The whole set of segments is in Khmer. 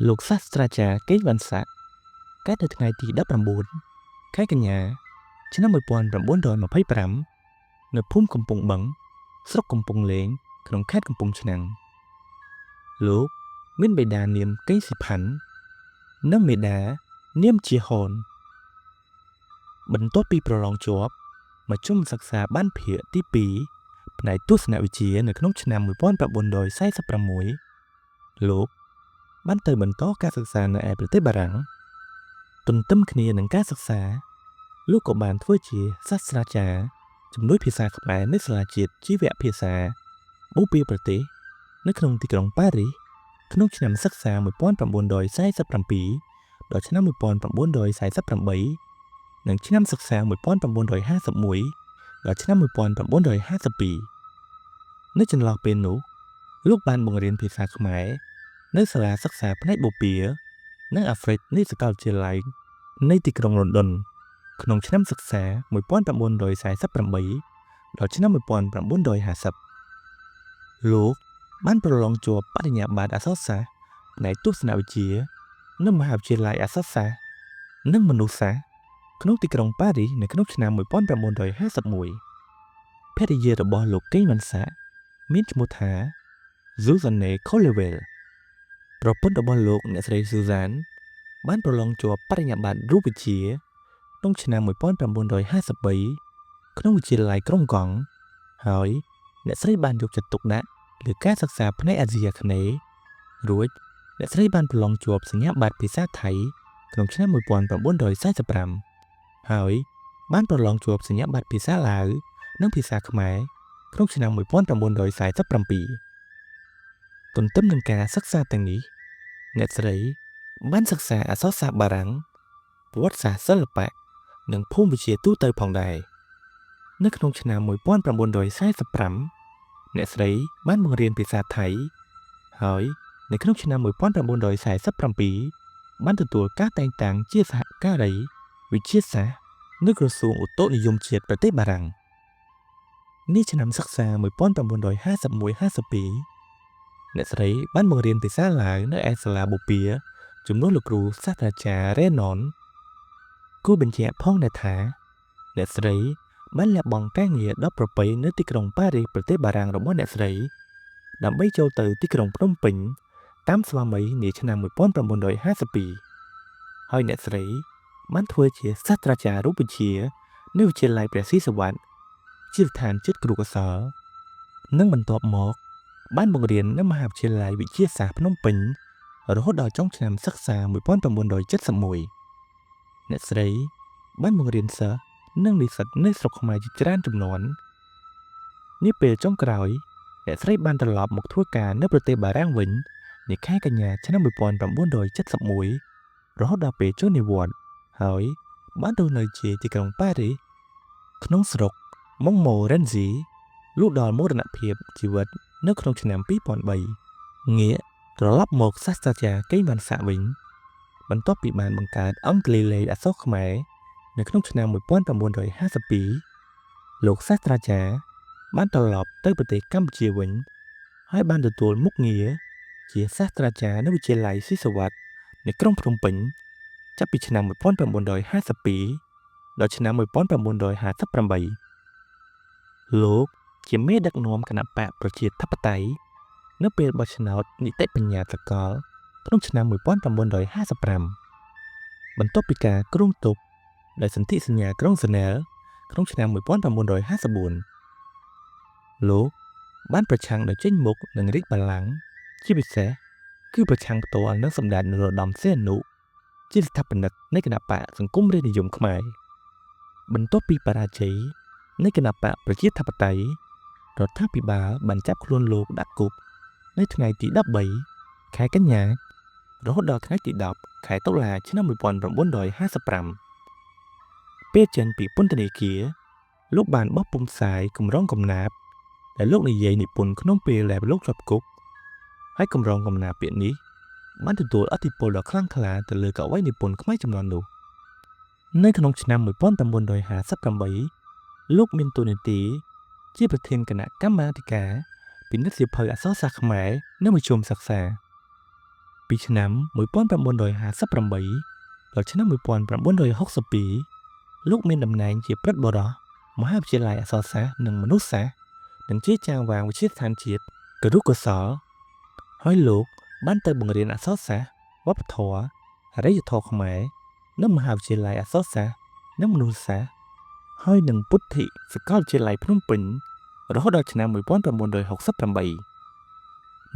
លោកសាស្ត្រាចារ្យកេង វ៉ាន់សាក់ កើតនៅថ្ងៃទី19ខែកញ្ញាឆ្នាំ1925នៅភូមិកំពង់បឹងស្រុកកំពង់លែងក្នុងខេត្តកំពង់ឆ្នាំងលោកមានបិតានាមកេងស៊ីផាន់និងមេដានាមជាហនបន្ទាប់ពីប្រឡងជាប់មធ្យមសិក្សាបានភាគទី2ផ្នែកទស្សនវិជ្ជានៅក្នុងឆ្នាំ1946លោកបានទៅបន្តការសិក្សានៅឯប្រទេសបារាំងទន្ទឹមគ្នានឹងការសិក្សាលោកក៏បានធ្វើជាសាស្ត្រាចារ្យជំនួយភាសាខ្មែរនៅសាលាជាតិជីវភាសាបូព៌ាប្រទេសនៅក្នុងទីក្រុងប៉ារីសក្នុងឆ្នាំសិក្សា1947ដល់ឆ្នាំ1948និងឆ្នាំសិក្សា1951ដល់ឆ្នាំ1952នៅចន្លោះពេលនោះលោកបានបង្រៀនភាសាខ្មែរនៅសាលាសិក្សាផ្នែកបូព៌ានិងអាហ្វ្រិកនៃសាកលវិទ្យាល័យនៃទីក្រុងឡុនដុនក្នុងឆ្នាំសិក្សា1948ដល់ឆ្នាំ1950លោកបានប្រឡងជាប់បរិញ្ញាបត្រអក្សរសាស្ត្រផ្នែកទស្សនវិជ្ជានៅមហាវិទ្យាល័យអក្សរសាស្ត្រនិងមនុស្សសាស្ត្រក្នុងទីក្រុងប៉ារីសនៅក្នុងឆ្នាំ1951ភរិយារបស់លោកកេងវ៉ាន់សាក់មានឈ្មោះថាស៊ូហ្សាណេខូលេវែលប្រពន្ធរបស់លោកអ្នកស្រីស៊ូហ្សានបានប្រឡងជាប់បរិញ្ញាបត្ររូបវិទ្យាក្នុងឆ្នាំ1953ក្នុងវិទ្យាល័យក្រុងកង់ហើយអ្នកស្រីបានយកចិត្តទុកដាក់លើការសិក្សាផ្នែកអាស៊ីអាគ្នេយ៍រួចអ្នកស្រីបានប្រឡងជាប់សញ្ញាបត្រភាសាថៃក្នុងឆ្នាំ1945ហើយបានប្រឡងជាប់សញ្ញាបត្រភាសាឡាវនិងភាសាខ្មែរក្នុងឆ្នាំ1947ទន្ទឹមនឹងការសិក្សាទាំងនេះអ្នកស្រីបានសិក្សាអក្សរសាស្ត្របារាំងប្រវត្តិសាស្ត្រសិល្បៈនិងភូមិវិទ្យាទូទៅផងដែរនៅក្នុងឆ្នាំ1945អ្នកស្រីបានបង្រៀនភាសាថៃហើយនៅក្នុងឆ្នាំ1947បានទទួលការតែងតាំងជាសហការីវិទ្យាសាស្ត្រនៅក្រសួងឧតុនិយមជាតិប្រទេសបារាំងនាឆ្នាំសិក្សា1951-52អ្នកស្រីបានបង្រៀនភាសាឡាវនៅឯសាលាបូព៌ាជំនួសលោកគ្រូសាស្ត្រាចារ្យរ៉េណនគួរបញ្ជាក់ផងដែរថាអ្នកស្រីបានលះបង់ការងារដ៏ប្រពៃនៅទីក្រុងប៉ារីសប្រទេសបារាំងរបស់អ្នកស្រីដើម្បីចូលទៅទីក្រុងភ្នំពេញតាមស្វាមីនាឆ្នាំ1952ហើយអ្នកស្រីបានធ្វើជាសាស្ត្រាចារ្យរូបវិទ្យានៅវិទ្យាល័យព្រះស៊ីសុវត្ថិជាស្ថានជាតិគ្រូកោសលនិងបន្ទាប់មកបានបង្រៀននៅមហាវិទ្យាល័យវិទ្យាសាស្ត្រភ្នំពេញរហូតដល់ចុងឆ្នាំសិក្សា1971អ្នកស្រីបានបង្រៀនសិស្សនិងនិស្សិតនៅស្រុកខ្មែរជាច្រើនជំនាន់នាពេលចុងក្រោយអ្នកស្រីបានត្រឡប់មកធ្វើការនៅប្រទេសបារាំងវិញនៅខែកញ្ញាឆ្នាំ1971រហូតដល់ពេលចូលនិវត្តន៍ហើយបានរស់នៅជាទីក្រុងប៉ារីសក្នុងស្រុកម៉ុងម៉ូរ៉េនស៊ីលុះដល់មរណភាពជីវិតនៅក្នុងឆ្នាំ2003ងាកត្រឡប់មកសាស្ត្រាចារ្យកេងវ៉ាន់សាក់វិញបន្ទាប់ពីបានបង្កើតអង្គលីលេខអក្សរខ្មែរនៅក្នុងឆ្នាំ1952លោកសាស្ត្រាចារ្យបានត្រឡប់ទៅប្រទេសកម្ពុជាវិញហើយបានទទួលមុខងារជាសាស្ត្រាចារ្យនៅវិទ្យាល័យស៊ីសុវត្ថិនៅក្រុងភ្នំពេញចាប់ពីឆ្នាំ1952ដល់ឆ្នាំ1958លោកជាមេដឹកនាំគណបក្សប្រជាធិបតេយ្យនៅពេលបោះឆ្នោតនីតិបញ្ញត្តិសកលក្នុងឆ្នាំ1955បន្ទាប់ពីការគ្រោងទុកដោយសន្ធិសញ្ញាក្រុងហ្សឺណែវក្នុងឆ្នាំ1954លោកបានប្រឆាំងដោយចេញមុខនឹងរាជបល្ល័ង្កជាពិសេសគឺប្រឆាំងផ្ទាល់នឹងសម្ដេចនរោត្តមសីហនុជាស្ថាបនិកនៃគណបក្សសង្គមរាស្ត្រនិយមខ្មែរបន្ទាប់ពីបរាជ័យនៃគណបក្សប្រជាធិបតេយ្យរដ្ឋាភិបាលបានចាប់ខ្លួនលោកដាក់គុកនៅថ្ងៃទី13ខែកញ្ញារហូតដល់ថ្ងៃទី10ខែតុលាឆ្នាំ1955ពេលចេញពីពន្ធនាគារលោកបានបោះពុម្ពផ្សាយកម្រងកំណាព្យដែលលោកនិយាយនិពន្ធក្នុងពេលដែលលោកជាប់គុកហើយកម្រងកំណាព្យពាក្យនេះបានទទួលឥទ្ធិពលដ៏ខ្លាំងក្លាទៅលើកវីនិពន្ធខ្មែរជំនាន់នោះនៅក្នុងឆ្នាំ1958លោកមានតួនាទីជាប្រធានគណៈកម្មាធិការពិនិត្យសៀវភៅអក្សរសាស្ត្រខ្មែរនៅមធ្យមសិក្សា ពីឆ្នាំ1958ដល់ឆ្នាំ1962លោកមានតំណែងជាព្រឹទ្ធបុរសមហាវិទ្យាល័យអក្សរសាស្ត្រនិងមនុស្សសាស្ត្រនិងជាចាងហ្វាងវិទ្យាស្ថានជាតិគរុកោសល្យហើយលោកបានទៅបង្រៀនអក្សរសាស្ត្រវប្បធម៌អរិយធម៌ខ្មែរនៅមហាវិទ្យាល័យអក្សរសាស្ត្រនិងមនុស្សសាស្ត្រហើយនិងពុទ្ធិសកលវិទ្យាល័យភ្នំពេញរហូតដល់ឆ្នាំ1968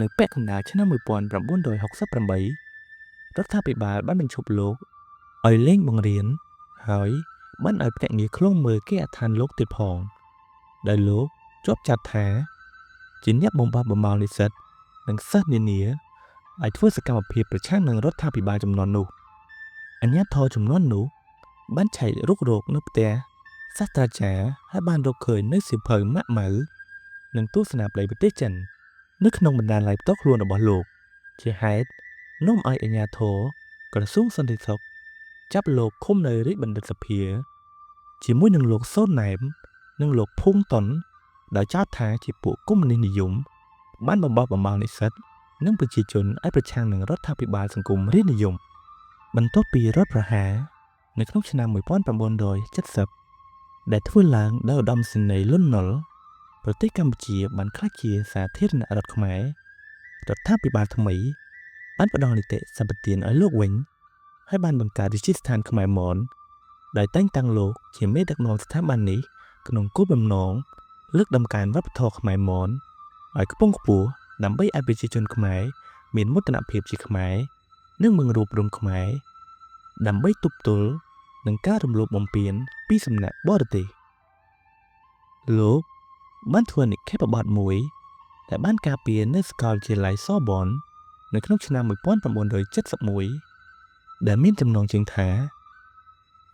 នៅពាក់កណ្ដាលឆ្នាំ1968រដ្ឋាភិបាលបានបញ្ឈប់លោកឲ្យលែងបង្រៀនហើយបានឲ្យភ្នាក់ងារឃ្លាំមើលគេហដ្ឋានលោកទៀតផងដោយលោកជាប់ចាត់ថាជាអ្នកបំបះបំបោលនិស្សិតនិងសិស្សនានាឲ្យធ្វើសកម្មភាពប្រឆាំងនឹងរដ្ឋាភិបាលចំនួននោះអាជ្ញាធរចំនួននោះបានឆែករុករកនៅផ្ទះសាស្ត្រាចារ្យហើយបានរកឃើញនៅសៀវភៅម៉ាក់ម៉ៅនិងទស្សនាប្តីប្រទេសចិននៅក្នុងបណ្ណាល័យផ្ទាល់ខ្លួនរបស់លោកជាហេតុនាំឲ្យអាជ្ញាធរក្រសួងសន្តិសុខចាប់លោកឃុំនៅរាជបណ្ឌិតសភាជាមួយនឹងលោកសូនណែមនិងលោកភួងតុនដោយចោទថាជាពួកកុម្មុយនីសនិយមបានបំបោះបំបោលនិស្សិតនិងប្រជាជនឲ្យប្រឆាំងនឹងរដ្ឋាភិបាលសង្គមរាស្ត្រនិយមបន្ទាប់ពីរដ្ឋប្រហារនៅក្នុងឆ្នាំ1970ដែលធ្វើឡើងដោយឧត្តមសេនីយ៍លន់នល់ប្រទេសកម្ពុជាបានក្លាយជាសាធារណរដ្ឋខ្មែររដ្ឋាភិបាលថ្មីបានផ្ដល់នីតិសម្បទានឲ្យលោកវិញហើយបានបង្កើតវិទ្យាស្ថានខ្មែរមនដោយតែងតាំងលោកជាមេដឹកនាំស្ថាប័ននេះក្នុងគោលបំណងលើកតម្កើងវប្បធម៌ខ្មែរមនឲ្យខ្ពង់ខ្ពស់ដើម្បីឲ្យប្រជាជនខ្មែរមានមោទនភាពជាខ្មែរនិងបង្រួបបង្រួមខ្មែរដើម្បីទប់ទល់នឹងការរំលោភបំពានពីសំណាក់បរទេសលោកបានធ្វើនិក្ខេបបទមួយដែលបានការពារនៅសាកលវិទ្យាល័យសបននៅក្នុងឆ្នាំ1971ដែលមានចំណងជើងថា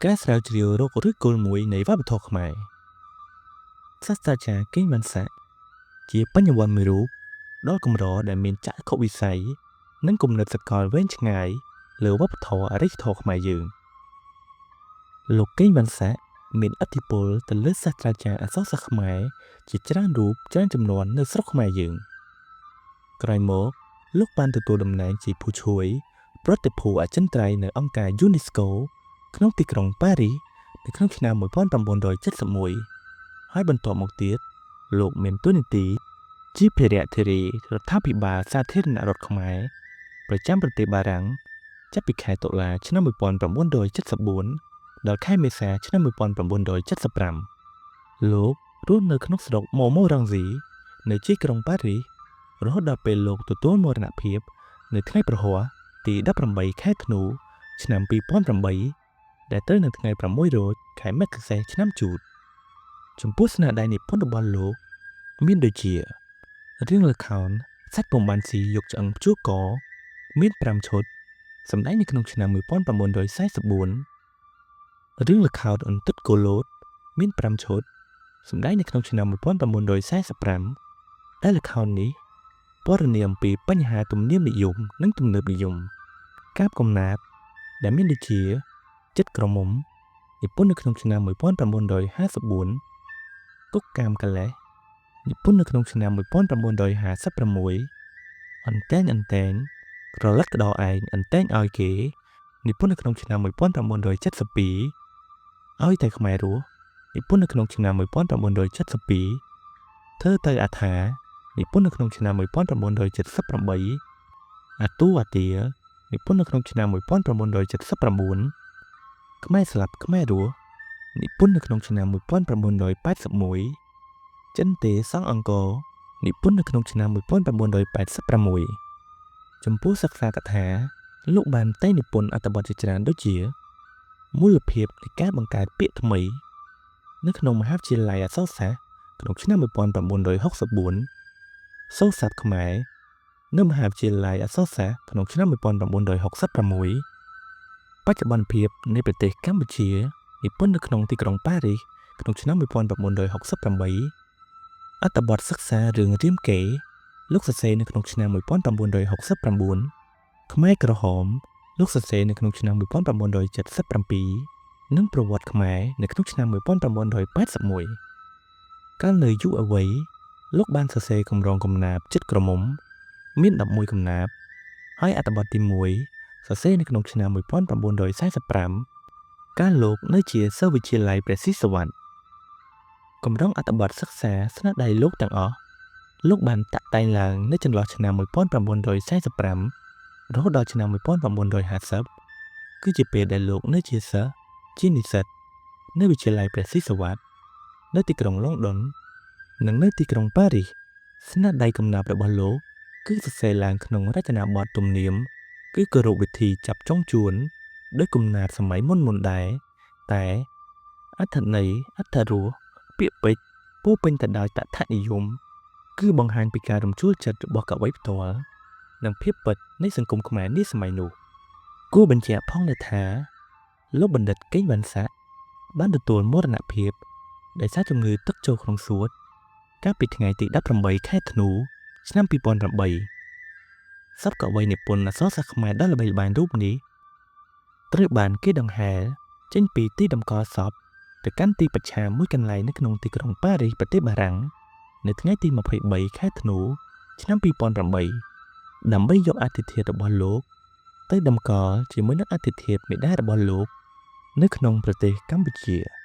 ការស្រាវជ្រាវរកឫសគល់មួយនៃវប្បធម៌ខ្មែរសាស្ត្រាចារ្យកេងវ៉ាន់សាក់ជាបញ្ញវន្តមួយរូបដ៏កម្រដែលមានចក្ខុវិស័យនិងគំនិតសកលវែងឆ្ងាយលើវប្បធម៌អរិយធម៌ខ្មែរយើងលោកកេងវ៉ាន់សាក់មានឥទ្ធិពលទៅលើសាស្ត្រាចារ្យអក្សរសាស្ត្រខ្មែរជាច្រើនរូបច្រើនចំនួននៅស្រុកខ្មែរយើងក្រោយមកលោកបានទទួលតំណែងជាຜູ້ជួយប្រតិភូអចិន្ត្រៃយ៍នៅអង្គការ UNESCO ក្នុងទីក្រុងប៉ារីសនៅក្នុងឆ្នាំ1971ហើយបន្ទាប់មកទៀតលោកមានតួនាទីជាភារៈធិរាជរដ្ឋាភិបាលសាធារណរដ្ឋខ្មែរប្រចាំប្រទេសបារាំងចាប់ពីខែតុលាឆ្នាំ1974ដល់ខែមេសាឆ្នាំ1975លោករស់នៅក្នុងស្រុកម៉ូម៉ូរ៉ង់ស៊ីនៅជាយក្រុងប៉ារីសរហូតដល់ពេលលោកទទួលមរណភាពនៅថ្ងៃព្រហស្បតិ៍ទី18ខែធ្នូឆ្នាំ2008ដែលត្រូវនៅថ្ងៃ6រោចខែមករាឆ្នាំជូតចំពោះស្នាដៃនិពន្ធរបស់លោកមានដូចជារឿងល្ខោនសាច់ពុំបានស៊ីយកឆ្អឹងព្យួរកមាន5ឈុតសម្ដែងនៅក្នុងឆ្នាំ1944រឿងល្ខោនអន្ទឹតកូឡូតមាន5ឈុតសម្ដែងនៅក្នុងឆ្នាំ1945ដែលល្ខោននេះពណ៌នាអំពីបញ្ហាទំនៀមនិយមនិងទំនើបនិយមកាបកំណាព្យដែលមានដូចជាចិត្តក្រមុំនិពន្ធនៅក្នុងឆ្នាំ1954គុកកាមកលេសនិពន្ធនៅក្នុងឆ្នាំ1956អន្តែងអន្តែងក្រលិតក្តោឯងអន្តែងឲ្យគេនិពន្ធនៅក្នុងឆ្នាំ1972ឲ្យតែខ្មែររស់និពន្ធនៅក្នុងឆ្នាំ1972ធ្វើទៅអាថានិពន្ធនៅក្នុងឆ្នាំ1978អាទូអាទានិពន្ធនៅក្នុងឆ្នាំ1979ខ្មែរស្លាប់ខ្មែររស់និពន្ធនៅក្នុងឆ្នាំ1981ចិនទេសង់អង្គរនិពន្ធនៅក្នុងឆ្នាំ1986ចំពោះសិក្សាកថាលោកបានតែងនិពន្ធអត្ថបទជាច្រើនដូចជាមូលភាពនៃការបង្កើតពាក្យថ្មីនៅក្នុងមហាវិទ្យាល័យអក្សរសាស្ត្រក្នុងឆ្នាំ1964សូរស័ព្ទខ្មែរនៅមហាវិទ្យាល័យអក្សរសាស្ត្រក្នុងឆ្នាំ1966បច្ចុប្បន្នភាពនៃប្រទេសកម្ពុជានិពន្ធនៅក្នុងទីក្រុងប៉ារីសក្នុងឆ្នាំ1968អត្ថបទសិក្សារឿងរាមកេរ្តិ៍លោកសរសេរនៅក្នុងឆ្នាំ1969ខ្មែរក្រហមលោកសរសេរនៅក្នុងឆ្នាំ1977និងប្រវត្តិខ្មែរនៅក្នុងឆ្នាំ1981កាលនៅយុវវ័យលោកបានសរសេរកម្រងកំណាព្យចិត្តក្រមុំមាន11កំណាព្យ ហើយអត្ថបទទី1សរសេរនៅក្នុងឆ្នាំ1945កាលលោកនៅជាសិស្សវិទ្យាល័យព្រះស៊ីសុវត្ថិកម្រងអត្ថបទសិក្សាស្នាដៃលោកទាំងអស់លោកបានតាក់តែងឡើងនៅចន្លោះឆ្នាំ1945រហូតដល់ឆ្នាំ1950គឺជាពេលដែលលោកនៅជាសិស្សជានិស្សិតនៅវិទ្យាល័យព្រះស៊ីសុវត្ថិនៅទីក្រុងឡុងដុននិងនៅទីក្រុងប៉ារីសស្នាដៃកំណាព្យរបស់លោកគឺសរសេរឡើងក្នុងរចនាបថទំនៀមគឺគោរពវិធីចាប់ចុងជួនដោយកំណាព្យសម័យមុនៗដែរតែអត្ថន័យអត្ថរសពាក្យពេចន៍ពោរពេញទៅដោយតថនិយមគឺបង្ហាញពីការរំជួលចិត្តរបស់កវីផ្ទាល់និងភាពពិតនៃសង្គមខ្មែរនាសម័យនោះគួរបញ្ជាក់ផងដែរថាលោកបណ្ឌិតកេងវ៉ាន់សាក់បានទទួលមរណភាពដោយសារជំងឺទឹកចូលក្នុងសួតកាលពីថ្ងៃទី18ខែធ្នូឆ្នាំ2008សពកវីនិពន្ធអក្សរសាស្ត្រខ្មែរដ៏ល្បីល្បាញរូបនេះត្រូវបានគេដង្ហែចេញពីទីតម្កល់សពទៅកាន់ទីបច្ឆាមួយកន្លែងនៅក្នុងទីក្រុងប៉ារីសប្រទេសបារាំងនៅថ្ងៃទី23ខែធ្នូឆ្នាំ2008ដើម្បីយកអដ្ឋិធាតុរបស់លោកទៅតម្កល់ជាមួយនឹងអដ្ឋិធាតុមាតារបស់លោកនៅក្នុងប្រទេសកម្ពុជា។